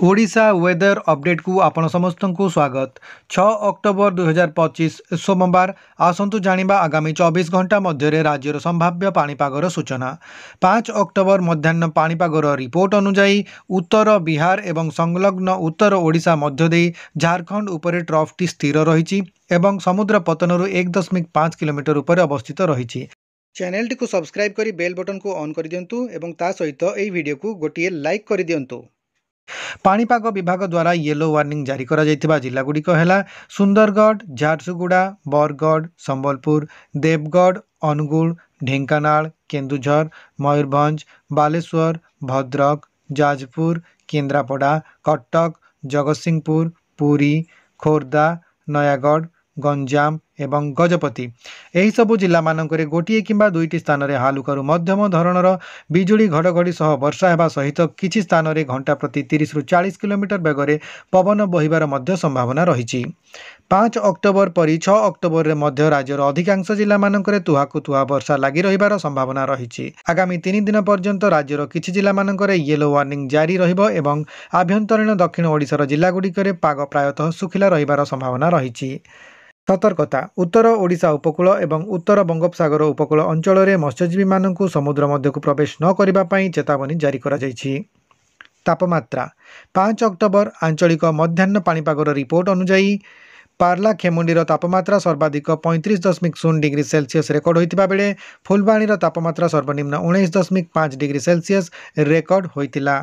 Odisha weather ଅପଡେଟ୍କୁ ଆପଣ ସମସ୍ତଙ୍କୁ ସ୍ୱାଗତ। 6 ଅକ୍ଟୋବର 2025 ସୋମବାର, ଆସନ୍ତୁ ଜାଣିବା ଆଗାମୀ 24 ଘଣ୍ଟା ମଧ୍ୟରେ ରାଜ୍ୟର ସମ୍ଭାବ୍ୟ ପାଣିପାଗର ସୂଚନା। 5 ଅକ୍ଟୋବର ମଧ୍ୟାହ୍ନ ପାଣିପାଗର ରିପୋର୍ଟ ଅନୁଯାୟୀ ଉତ୍ତର ବିହାର ଏବଂ ସଂଲଗ୍ନ ଉତ୍ତର ଓଡ଼ିଶା ମଧ୍ୟ ଦେଇ ଝାଡ଼ଖଣ୍ଡ ଉପରେ ଟ୍ରଫ୍ଟି ସ୍ଥିର ରହିଛି ଏବଂ ସମୁଦ୍ର ପତନରୁ 1.5 କିଲୋମିଟର ଉପରେ ଅବସ୍ଥିତ ରହିଛି। ଚ୍ୟାନେଲଟିକୁ ସବସ୍କ୍ରାଇବ୍ କରି ବେଲ୍ ବଟନକୁ ଅନ୍ କରିଦିଅନ୍ତୁ ଏବଂ ତା ସହିତ ଏହି ଭିଡ଼ିଓକୁ ଗୋଟିଏ ଲାଇକ୍ କରିଦିଅନ୍ତୁ। ପାଣିପାଗ ବିଭାଗ ଦ୍ୱାରା ୟେଲୋ ୱାର୍ଣ୍ଣିଂ ଜାରି କରାଯାଇଥିବା ଜିଲ୍ଲାଗୁଡ଼ିକ ହେଲା ସୁନ୍ଦରଗଡ଼, ଝାରସୁଗୁଡ଼ା, ବରଗଡ଼, ସମ୍ବଲପୁର, ଦେବଗଡ଼, ଅନୁଗୁଳ, ଢେଙ୍କାନାଳ, କେନ୍ଦୁଝର, ମୟୂରଭଞ୍ଜ, ବାଲେଶ୍ୱର, ଭଦ୍ରକ, ଯାଜପୁର, କେନ୍ଦ୍ରାପଡ଼ା, କଟକ, ଜଗତସିଂହପୁର, ପୁରୀ, ଖୋର୍ଦ୍ଧା, ନୟାଗଡ଼, ଗଞ୍ଜାମ ଏବଂ ଗଜପତି। ଏହିସବୁ ଜିଲ୍ଲାମାନଙ୍କରେ ଗୋଟିଏ କିମ୍ବା ଦୁଇଟି ସ୍ଥାନରେ ହାଲୁକାରୁ ମଧ୍ୟମ ଧରଣର ବିଜୁଳି ଘଡ଼ଘଡ଼ି ସହ ବର୍ଷା ହେବା ସହିତ କିଛି ସ୍ଥାନରେ ଘଣ୍ଟା ପ୍ରତି 30ରୁ 40 କିଲୋମିଟର ବେଗରେ ପବନ ବହିବାର ମଧ୍ୟ ସମ୍ଭାବନା ରହିଛି। 5 ଅକ୍ଟୋବର ପରି 6 ଅକ୍ଟୋବରରେ ମଧ୍ୟ ରାଜ୍ୟର ଅଧିକାଂଶ ଜିଲ୍ଲାମାନଙ୍କରେ ତୁହାକୁ ତୁହା ବର୍ଷା ଲାଗି ରହିବାର ସମ୍ଭାବନା ରହିଛି। ଆଗାମୀ 3 ଦିନ ପର୍ଯ୍ୟନ୍ତ ରାଜ୍ୟର କିଛି ଜିଲ୍ଲାମାନଙ୍କରେ ୟେଲୋ ୱାର୍ଣ୍ଣିଂ ଜାରି ରହିବ ଏବଂ ଆଭ୍ୟନ୍ତରୀଣ ଦକ୍ଷିଣ ଓଡ଼ିଶାର ଜିଲ୍ଲାଗୁଡ଼ିକରେ ପାଗ ପ୍ରାୟତଃ ଶୁଖିଲା ରହିବାର ସମ୍ଭାବନା ରହିଛି। ସତର୍କତା: ଉତ୍ତର ଓଡ଼ିଶା ଉପକୂଳ ଏବଂ ଉତ୍ତର ବଙ୍ଗୋପସାଗର ଉପକୂଳ ଅଞ୍ଚଳରେ ମତ୍ସ୍ୟଜୀବୀମାନଙ୍କୁ ସମୁଦ୍ର ମଧ୍ୟକୁ ପ୍ରବେଶ ନ କରିବା ପାଇଁ ଚେତାବନୀ ଜାରି କରାଯାଇଛି। ତାପମାତ୍ରା: 5 ଅକ୍ଟୋବର ଆଞ୍ଚଳିକ ମଧ୍ୟାହ୍ନ ପାଣିପାଗର ରିପୋର୍ଟ ଅନୁଯାୟୀ ପାରଲାଖେମୁଣ୍ଡିର ତାପମାତ୍ରା ସର୍ବାଧିକ 35.0 ଡିଗ୍ରୀ ସେଲସିୟସ୍ ରେକର୍ଡ ହୋଇଥିବା ବେଳେ ଫୁଲବାଣୀର ତାପମାତ୍ରା ସର୍ବନିମ୍ନ 19.5 ଡିଗ୍ରୀ ସେଲସିୟସ୍ ରେକର୍ଡ ହୋଇଥିଲା।